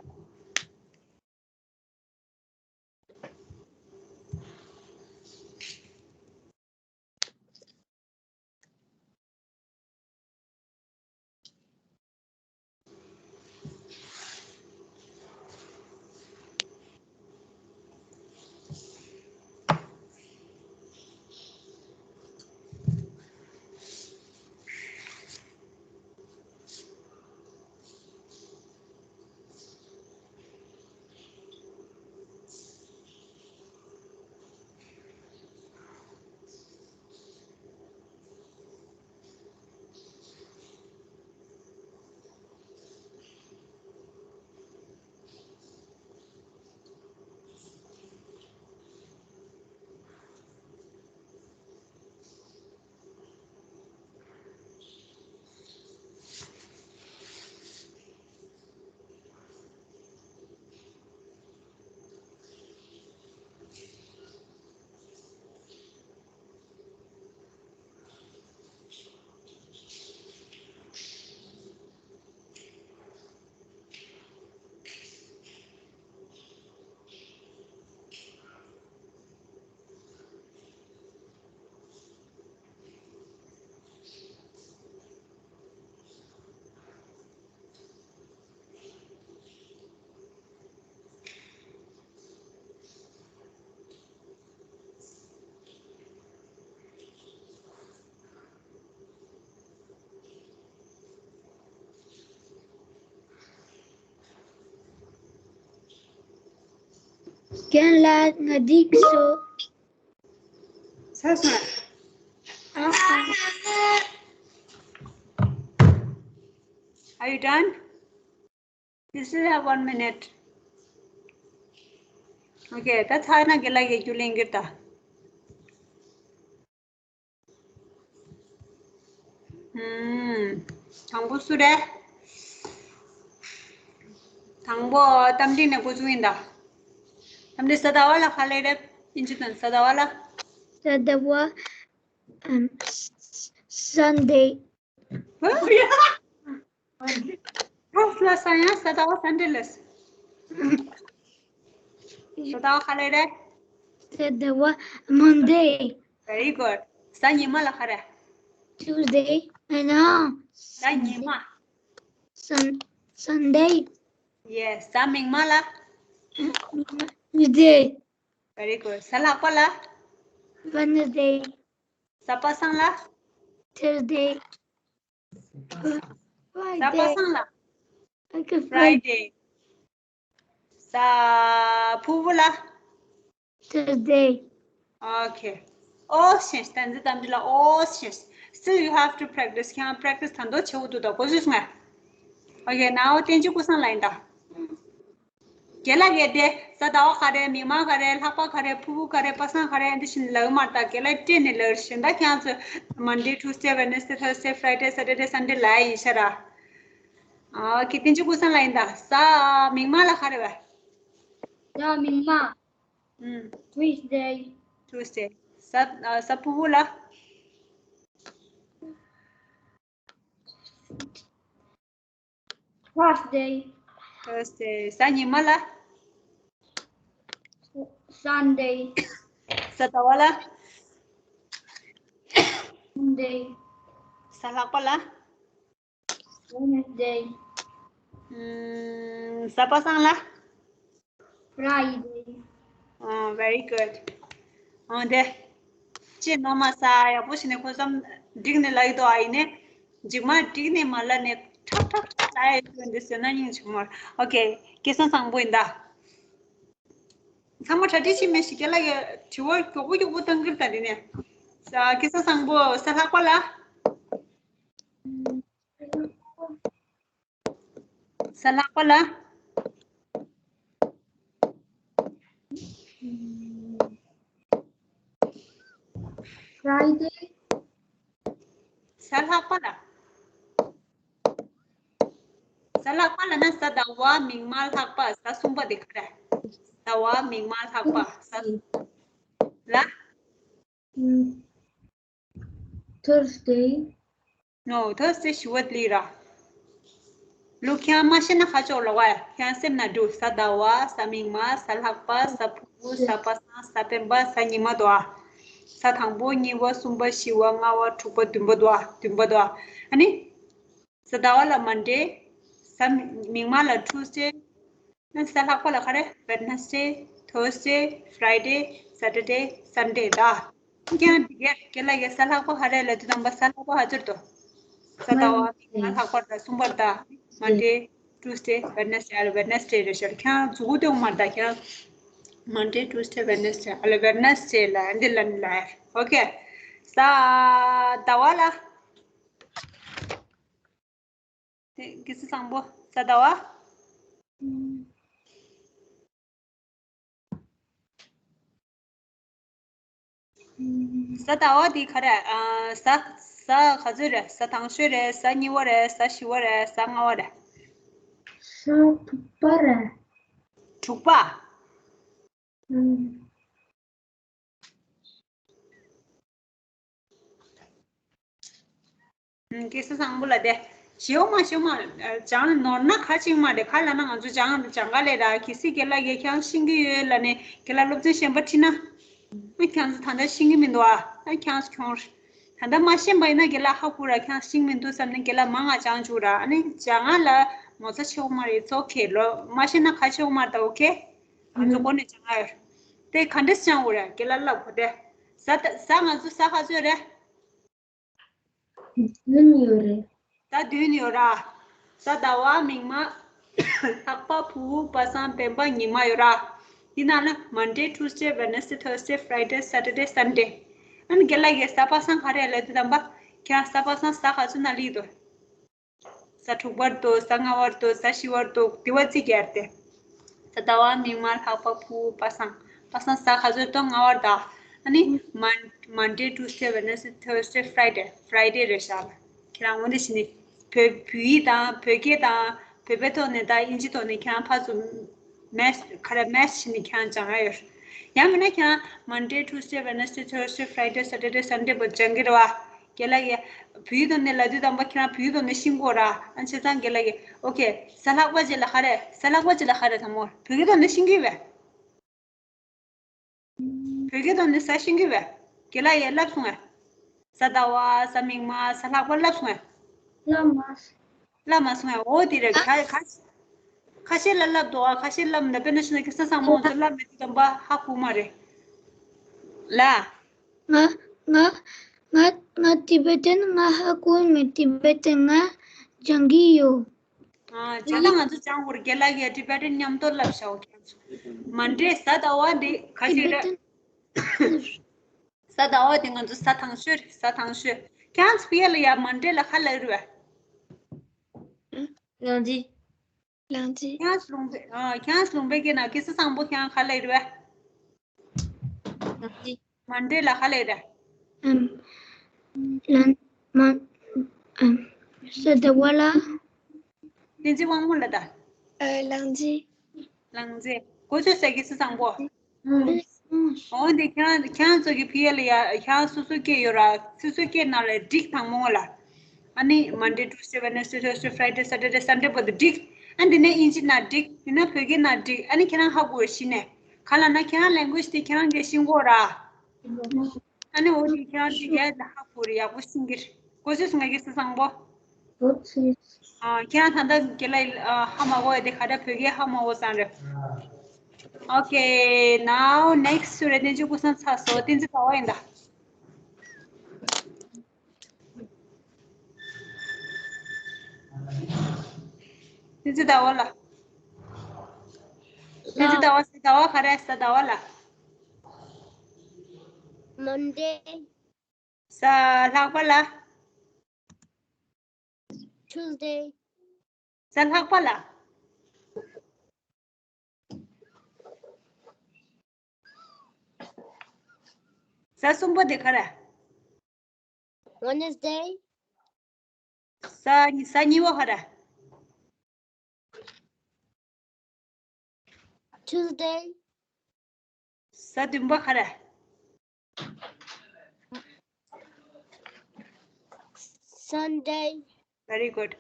རྒན་ལགས་ང་འགྲིག་སོང་། ཚར་སོང་། ཨ་ཨ། Are you done? You still have one minute. Okay, ད་ཚར་ན་རྒན་ལགས་ཀྱིས་རྒྱུན་ལེན་གྱིས་ད། ཨུམ། དང་པོ་སུ་རེད། དང་པོ་རྟ་མགྲིན་ནས་འགོ་བཙུགས་ཡིན་ད། རྟ་མགྲིན་གཟའ་ཟླ་བ་ལ་ག་ལབ་རེད། དབྱིན་ཇི་དང་གཟའ་ཟླ་བ་ལ། གཟའ་ཟླ་བ། ཨམ། Sunday. ཧ་ལ་ས་ཡང་གཟའ་ཟླ་བ་Sunday ལབ། གཟའ་ཟླ་བ་ག་ལབ་རེད། གཟའ་ཟླ་བ་Monday. Very good. གཟའ་ཉི་མ་ལ་ག་རེད། Tuesday. I know. གཟའ་ཉི་མ། Sun Sunday. Yes. གཟའ་མིག་དམར་ལ། Tuesday. Very good. གཟའ་ལྷག་པ་ལ། Wednesday. གཟའ་པ་སངས་ལ། Thursday. གཟའ་པ་སངས་ལ། Okay, Friday. Friday. གཟའ་ཕུར་བུ་ལ། Thursday. Okay. ཨོ་ཤེས། བསྟན་འཛིན་རྟ་མགྲིན་ལགས། ཨོ་ཤེས། Still you have to practice. ཁྱེད་རང་practice ད་དུང་བྱེད་དགོས་འདུག་ད། གོ་སོང་ངས། Okay, now བསྟན་འཛིན་ཀུན་བཟང་ལགས་ཡིན་ད། རྒན་ལགས་ཀྱིས་དེ་གཟའ་ཟླ་བ་ག་རེ། མིག་དམར་ག་རེ། ལྷག་པ་ག་རེ། ཕུར་བུ་ག་རེ། པ་སངས་ག་རེ། འདི་བཞིན་ལབ་མ་རེད་ད། རྒན་ལགས་སྤྲད་ནས་ལབ་བཞིན་ད། ཁྱེད་རང་ཚོ་Monday, Tuesday, Wednesday, Thursday, Friday, Saturday, Sunday ལབ་ཡིན་ཤག་ར། ཨ་ཀི་བསྟན་འཛིན་ཀུན་བཟང་ལགས་ཡིན་ད། གཟའ་མིག་དམར་ལ་ག་རེ་བས། གཟའ་མིག་དམར། ཨུམ། Tuesday. Tuesday. གཟའ་ཨ་གཟའ་ཕུར་བུ་ལ། Thursday. Thursday. གཟའ་ཉི་མ་ལ། Sunday. གཟའ་ཟླ་བ་ལ། Monday. གཟའ་ལྷག་པ་ལ། Wednesday. ཨུམ། གཟའ་པ་སངས་ལ། Friday. ཨ། Very good. ཨ་དེ། ཅི་ནོ་མ་ས་ཡག་པོ་བྱས་ནས་ཁོ་ཚོ་འགྲིག་ནས་ལབ་ཡོད་དོ། ཨ་ཡིན་ནས། རྗེས་མ་འགྲིག་ནས་མ་ལབ་ནས་ཁྲག་ཁྲག་ཁྲག་ལབ་ཡོད་དོ། འདི་ཟེར་ན་སྙིང་རྗེ་མོ། Okay, སྐལ་བཟང་བཟང་པོ་ཡིན་ད། ཚང་མ་གྲ་སྒྲིག་བྱས་མེད་ཤག་རྒན་ལགས་ཀྱིས་དྲི་བ་མགྱོགས་པོ་མགྱོགས་པོ་བཏང་གི་རེད་ད། དེ་ནས། ས་སྐལ་བཟང་བཟང་པོ། གཟའ་ལྷག་པ་ལ། གཟའ་ལྷག་པ་ལ། Friday. གཟའ་ལྷག་པ་ལ། གཟའ་ལྷག་པ་ལ་ན་གཟའ་ཟླ་བ་མིག་དམར་ལྷག་པ། གཟའ་གསུམ་པ་དེ་ག་རེ། ཟླ་བ་མིག་དམར་ལྷག་པ། གཟའ་ལ། ཨུམ། Thursday. No, Thursday ཞི་བ་ལྷག་ར། ལོ་ཁྱེད་རང་མ་ཤེས་ན་ཁ་ཕྱོགས་ལོག་པ། ཁྱེད་རང་སེམས་ནང་འདུག་གཟའ་ཟླ་བ། གཟའ་མིག་དམར། གཟའ་ལྷག་པ། གཟའ་ཕུར་བུ། གཟའ་པ་སངས། གཟའ་སྤེན་པ། གཟའ་ཉི་མ་དོ། ཨ། གཟའ་དང་པོ། གཉིས་པ། གསུམ་པ། བཞི་པ། ལྔ་པ། དྲུག་པ། བདུན་པ་དོ། ཨ། བདུན་པ་དོ། ཨ་ནི། གཟའ་ཟླ་བ་ལ་Monday. གཟའ་མིག་དམར་ལ་Tuesday. གཟའ་ལྷག་པ་ལ་ག་རེ། Wednesday, Thursday, Friday, Saturday, Sunday ད། ཀྱང་འདི་གས་རྒན་ལགས་ཀྱིས་གཟའ་ལྷག་པ་ག་རེ་ལབ་དུས་ཙམ་པ་གཟའ་ལྷག་པ་ག་ཚོད་དོ། གཟའ་ཟླ་བ། མིག་དམར་ལྷག་པ་དང་གསུམ་པ་ད། Monday, Tuesday, Wednesday. ཨ་ལ་Wednesday རེད་ཤག་ཁྱེད་རང་མཛུབ་གུ་སྟོན་མ་རེད་ད། ཁྱེད་རང་Monday, Tuesday, Wednesday. ཨ་ལ་Wednesday ལ་འདི་ལ་ནི་ལ། Okay. གཟའ་ཟླ་བ་ལ། དེ་སྐལ་བཟང་བཟང་པོ། གཟའ་ཟླ་བ། གཟའ་ཟླ་བ་དེ་ག་རེ། ཨ། གཟའ། གཟའ་ག་ཚོད་རེད། གཟའ་དང་ཤོས་རེད། གཟའ་གཉིས་པ་རེད། གཟའ་བཞི་པ་རེད། གཟའ་ལྔ་པ་རེད། གཟའ་དྲུག་པ་རེད། དྲུག་པ། ཨུམ། ཨུམ། སྐལ་བཟང་བཟང་པོ་ལགས་དེ། ཞེའུ་མ་ཞེའུ་མ། ཨ། ཅང་ནོར་ན་ཁ་ཅིག་མ་རེད། ག་ལབ་ན་ང་ཚོ་ཅང་ཅང་ག་ལས་ར། གལ་སྲིད་རྒན་ལགས་ཀྱིས་ཁྱེད་རང་ཤེས་ཀྱི་ཡོད་ལབ་ནས་རྒན་ལགས་སློབ་ཚན་གཞན་པ་ཁྲིད་ན། ཨ། ཁྱེད་རང་ཚོ་ད་ལྟ་ཤེས་ཀྱི་མི་འདུག་ཨ། ཨ། ཁྱེད་རང་ཚོ་གྱོང་། ད་ལྟ་མ་ཤེས་པ་ཡིན་ན་རྒན་ལགས་ཧ་གོ་ར། ཁྱེད་རང་ཤེས་ཀྱི་མི་འདུག་བསམ་ནས་རྒན་ལགས་མང་ང་སྦྱང་བཅུག་ར། ཨ་ནི་སྦྱང་ང་ལ་ངོ་ཚ་ཆེ་བོ་མ་རེད། It's okay. ལོ་མ་ཤེས་ན་ཁ་ཆེ་བོ་མ་རེད་ད། Okay. ང་ཚོ་འགོ་ནས་སྦྱང་ང་ཡོད། དེ་ག་འདྲས་སྦྱང་དགོས་རེད། རྒན་ལགས་ལབ་གོ་དེ། གཟའ་ད་གཟའ་ང་ཚོ་གཟའ་ག་ཚོད་རེད། བདུན་ཡོད་རེད། ད་བདུན་ཡོད་ར། གཟའ་ཟླ་བ། མིག་དམར། ལྷག་པ། ཕུར་བུ། པ་སངས། སྤེན་པ། ཉི་མ་ཡོད་ར། དེ་ནང་ལ་Monday, Tuesday, Wednesday, Thursday, Friday, Saturday, Sunday. ཨ་ནི་རྒན་ལགས་ཀྱིས་གཟའ་པ་སངས་ག་རེ་ལབ་དུས་ཙམ་པ་ཁྱེད་རང་གཟའ་པ་སངས་གཟའ་ག་ཚོད་ནང་སླེབས་འདུག་གཟའ་དྲུག་པར་འདུག་གཟའ་ལྔ་པར་འདུག་གཟའ་བཞི་པར་འདུག་དེ་བ་རྩིས་རྒྱག་སྟེ། གཟའ་ཟླ་བ་མིག་དམར་ལྷག་པ་ཕུར་བུ་པ་སངས། པ་སངས་གཟའ་ག་ཚོད་འདུག་སྔ་པར་འདུག་ཨ་ནི་Mon- Monday, Tuesday, Wednesday, Thursday, Friday, Friday རེད་ཤག་ཁྱེད་རང་འོ་འདི་བྱས་ནས་བོད་བོད་ཡིག་དང་བོད་སྐད་དང་བོད་པའི་ཐོག་ནས་དང་དབྱིན་ཇིའི་ཐོག་ནས་ཁྱེད་རང་ཕར་ཚུར་match ག་རེ་match བྱས་ནས་ཁྱེད་རང་སྦྱང་ཡ་ཡོད། ཡང་མིན་ན་ཁྱེད་རང་Monday, Tuesday, Wednesday, Thursday, Friday, Saturday, Sunday པོ་སྦྱང་གི་རེད་བ། རྒན་ལགས་ཀྱིས་བོད་ཡིག་ཐོག་ནས་ལབ་དུས་ཙམ་པ་ཁྱེད་རང་བོད་ཡིག་ཐོག་ནས་ཤེས་དགོས་ར། ཨ་བྱས་ཙང་རྒན་ལགས་ཀྱིས་ཨོ་ཁེ་གཟའ་ལྷག་པ་ཅིག་ལ་ག་རེ་གཟའ་ལྷག་པ་ཅིག་ལ་ག་རེ་དང་མོ་བོད་སྐད་ཐོག་ནས་ཤེས་ཀྱི་ཡོད་པས། བོད་སྐད་ཐོག་ནས་གཟའ་ཤེས་ཀྱི་ཡོད་པས། རྒན་ལགས་ཡས་ལབ་སོང་ངས། གཟའ་ཟླ་བ་གཟའ་མིག་དམར་གཟའ་ལྷག་པ་ལབ་སོང་ངས། ལབ་མ་སོང་། ལབ་མ་སོང་ངས། འོ་དེ་རེད། ཁ་ཁ་ཁ་ཤས་ལ་ལབ་འདུག་ཨ་ཁ་ཤས་ལབ་འདུག་དཔེར་ན་ཤོད་ན་ཁྱེད་ས་ཚང་མ་ཚོ་ལབ་མེད་དུས་ཙམ་པ་ཧ་གོ་མ་རེད། ལ། ང་ང་ང་ང་ཏི་བེ་ཏན་ང་ཧ་གོ་མེད། ཏི་བེ་ཏན་ང་སྦྱང་གི་ཡོད། ཨ་ཇ་ལ་ང་ཚོ་སྦྱང་དགོས་རེད། རྒན་ལགས་ཀྱིས་ཏི་བེ་ཏན་མཉམ་དུ་ལབ་བྱའོ་ཁྱེད་ཚོ། མན་ཌེ་གཟའ་ཟླ་བ་འདི་ཁ་ཤས་རེད། གཟའ་ཟླ་བ་དེ་ང་ཚོ་གཟའ་དང་ཤོས་རེད། གཟའ་དང་ཤོས། ཁྱེད་རང་ཚོ་ཕི་ཡ་ལ་ཡ་མན་ཌེ་ལ་ག་ལབ་རེད་བས། ལང་ཇི། ལང་ཇི། ཁྱེད་རང་ཚོ་ལུང་པའི་ཨ་ཁྱེད་རང་ཚོ་ལུང་པའི་སྐད་ནང་གི་ས་བཟང་པོ་ཁྱེད་རང་ག་ལབ་རེད་བས། ལང་ཇི། མན་ཌེ་ལ་ག་ལབ་རེད། ཨམ། ལང་མ་ཨམ། གཟའ་ཟླ་བ་ལ། བསྟན་འཛིན་དབང་མོ་ལ་ད། ཨ་ལང་ཇི། ལང་ཇི། གོ་ཚོད་ཟེར་གི་ས་བཟང་པོ། འོ་འདི་ཁྱེད་རང་ཁྱེད་རང་ཚོ་གི་ཕི་ཡ་ལ་ཡ་ཁྱེད་རང་སོ་སོའི་སྐད་ཡོད་ར། སོ་སོའི་སྐད་ནང་ལ་བསྒྲིགས་དང་མོ་ལ། ཨ་ནི་Monday, Tuesday, Wednesday, Thursday, Friday, Saturday, Sunday བར་དུ་བསྒྲིགས། ཨ་འདི་ནས་དབྱིན་ཇི་ནང་བསྒྲིགས། འདི་ན་བོད་སྐད་ནང་བསྒྲིགས། ཨ་ནི་ཁྱེད་རང་ཧ་གོ་གཞི་ནས། ག་ལ་ན་ཁྱེད་རང་language དེ་ཁྱེད་རང་གིས་ཤེས་དགོས་ར། ཨ་ནི་འོ་དེ་ཁྱེད་རང་དེ་གས་ལ་ཧ་གོ་རེད། ཡག་པོ་ཤེས་ཀྱི་རེད། གོ་ཚོད་སོང་ངས་ཀྱི་ས་བཟང་པོ། ཨ་ཁྱེད་རང་ད་ལྟ་རྒན་ལགས་ཨ་ཧ་མ་གོ་ཡ་དེ་ག་འདྲ་བོད་སྐད་ཧ་མ་གོ་ཙང་རེད། Okay, now next སུ་རེད། བསྟན་འཛིན་ཀུན་བཟང་ཚར་སོང་། བསྟན་འཛིན་ཟླ་བ་ཡིན་ད། བསྟན་འཛིན་ཟླ་བ་ལ། བསྟན་འཛིན་ཟླ་བ་ཟླ་བ་ག་རེ་གཟའ་ཟླ་བ་ལ། Monday. གཟའ་ལྷག་པ་ལ། Tuesday. གཟའ་ལྷག་པ་ལ། གཟའ་གསུམ་པ་དེ་ག་རེ། Wednesday. གཟའ་གཟའ་གཉིས་པ་ག་རེ། Tuesday. གཟའ་བདུན་པ་ག་རེ། Sunday. Very good.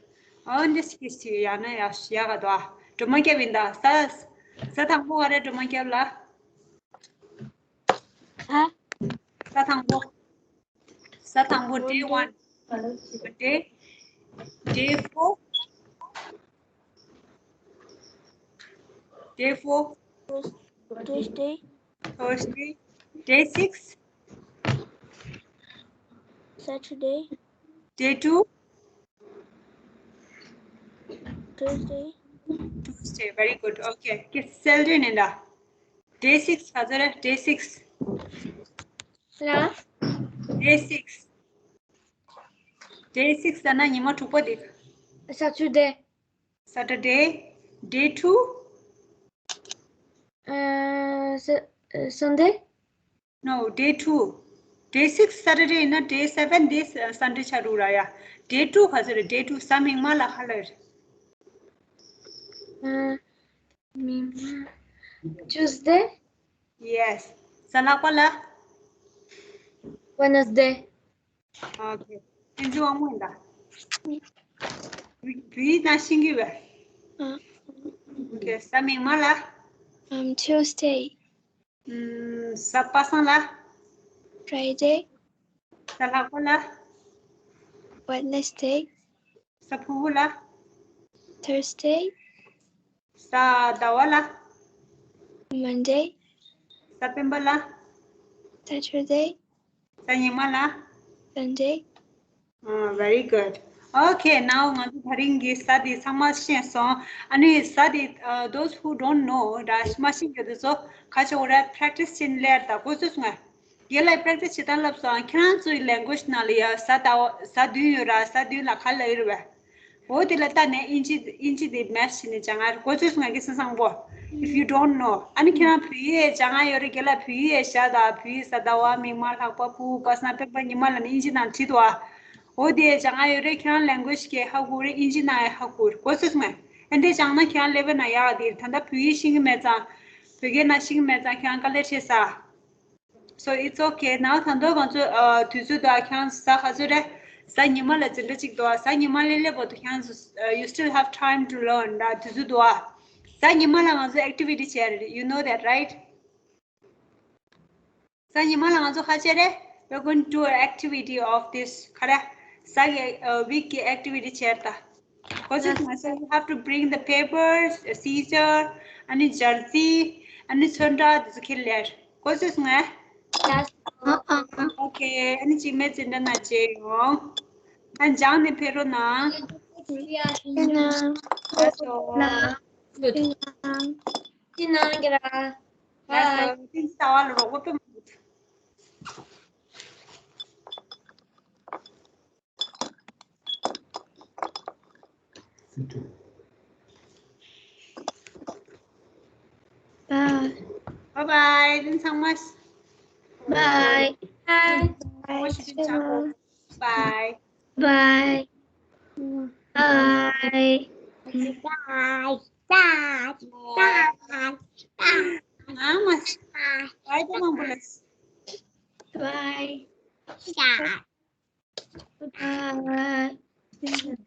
འོ་འདི་སྐྱིད་སྐྱིད་ཡང་ན་ཡག་ཡག་ག་འདུག་ཨ། སྒྲོལ་མ་སྐྱབས་ཡིན་ད། གཟའ་གཟའ་དང་པོ་ག་རེ། སྒྲོལ་མ་སྐྱབས་ལ། ཧ། གཟའ་དང་པོ། གཟའ་དང་པོ། Day one. Day, day four. Day four. Tuesday. Thursday. Day six. Saturday. Day two. Tuesday. Tuesday. Very good. Okay. Kids, tell me, Ninda. Day six ག་ཚོད་རེད། Day six. ལ། Day six. Day six ཟེར་ན་ཉི་མ་དྲུག་པ་དེ། Saturday. Saturday. Day two. Uh, Sa- uh, Sunday. No, day two. Day six Saturday ཡིན་ན། Day seven དེ་Sunday ཆགས་འགྲོ་ར་ཡ། Day two ག་ཚོད་རེད། Day two གཟའ་མིག་དམར་ལ་ག་ལབ་རེད། Uh, མིག་དམར། Tuesday. Yes. གཟའ་ལྷག་པ་ལ། Wednesday. Okay. བསྟན་འཛིན་དབང་མོ་ཡིན་ད། བུ་བུ་ཡིག་ནང་ཤེས་ཀྱི་བས། ཨ། Okay. གཟའ་མིག་དམར་ལ། Um, Tuesday. ཨམ། གཟའ་པ་སངས་ལ། Friday. གཟའ་ལྷག་པ་ལ། Wednesday. གཟའ་ཕུར་བུ་ལ། Thursday. གཟའ་ཟླ་བ་ལ། Monday. གཟའ་སྤེན་པ་ལ། Saturday. གཟའ་ཉི་མ་ལ། Sunday. Ah, very good. Okay, now ང་ཚོ་དེ་རིང་གི་ཟ་དེ་ཚང་མ་ཤེས་སོང་། ཨ་ནི་ཟ་དེ་uh, those who don't know ར་མ་ཤེས་མཁན་དེ་ཚོ་ཁ་ཆེ་འོ་ར་practice བྱེད་ལེར་ད་གོ་ཚོད་སོང་ང་། རྒན་ལགས་practice བྱེད་སྟངས་ལབ་སོང་། ཁྱེད་རང་ཚོའི་language ནང་ལ་ཡ་ཟ་ད་ཟ་བདུན་ཡོད་ར། ཟ་བདུན་ལ་ག་ལ་ཡོད་རེད་བས། འོ་དེ་ལ་ལྟ་ནས་ཨིན་ཇི་ཨིན་ཇི་དེ་match བྱས་ནས་སྦྱང་ང་། གོ་ཚོད་སོང་ང་གི་སེམས་བཟང་པོ། If you don't know ཨ་ནི་ཁྱེད་རང་བོད་ཡིག་སྦྱང་ང་ཡོད་རེད། རྒན་ལགས་བོད་ཡིག་བཞག་ད། བོད་ཡིག་ཟ་ཟླ་བ་མིག་དམར་ལྷག་པ་ཕུ་པ་སྣ་པད་པ་ཉི་མ་ལ་ནི་ཨིན་ཇི་ནང་བྲིས་འདུག་ཨ། འོ་དེ་སྦྱང་ང་ཡོད་རེད། ཁྱེད་རང་language གི་ཧ་གོ་རེད། ཨིན་ཇི་ནང་ཡང་ཧ་གོ་རེད། གོ་ཚོད་སོང་ང་། ཨ་འདི་སྦྱང་ན་ཁྱེད་རང་level ན་ཡག་དེ་ད་ལྟ་བོད་ཡིག་ཤེས་ཀྱི་མེད་ཙང་། བོད་སྐད་ན་ཤེས་ཀྱི་མེད་ཙང་ཁྱེད་རང་དཀའ་ལས་ཆེ་ས། So it's okay. Now ད་དུང་ང་ཚོ་ཨ་དུས་ཚོད་འདུག་ཨ། ཁྱེད་རང་ཟ་ག་ཚོད་རེད། ཟ་ཉི་མ་ལ་འཛིན་གྲྭ་གཅིག་འདུག་ཨ། ཟ་ཉི་མ་ལས་སླེབས་པ་དུ་ཁྱེད་རང་ཚོ་uh, you still have time to learn ར། དུས་ཚོད་འདུག་ཨ། ཟ་ཉི་མ་ལ་ང་ཚོ་activity བྱས་རེད། You know that, right? ཟ་ཉི་མ་ལ་ང་ཚོ་ཁ་ཆེ་རེད། We're going to do an activity of this. ག་རེ། ཟ་གི་ཨ་week གི་activity བྱས་ད། གོ་ཚོད་སོང་ང་། So you have to bring the papers, a scissor, ཨ་ནི་སྦྱར་རྩི། ཨ་ནི་ཚོན་ཁྲ་དེ་ཚོ་ཁྱེར་ལེར། གོ་ཚོད་སོང་ང་། Okay. ཨ་ནི་འཇིགས་མེད་འཛིན་གྲྭ་ནང་མཇལ་ཡོང་། ཨ་སྦྱངས་ནས་ཕེབས་རོགས་གནང་། ལགས་སོ། ཅི་གནང་གི་ར། ལགས་སོ། བསྟན་འཛིན་ཟླ་བ་ལ་རོགས་པ་དཔེ་མང་པོ། Bye. Bye bye. ཚང་མ། Bye. Bye. Bye. Bye. Bye. Bye. Bye. Bye. Bye. Bye. Bye. Bye. Bye.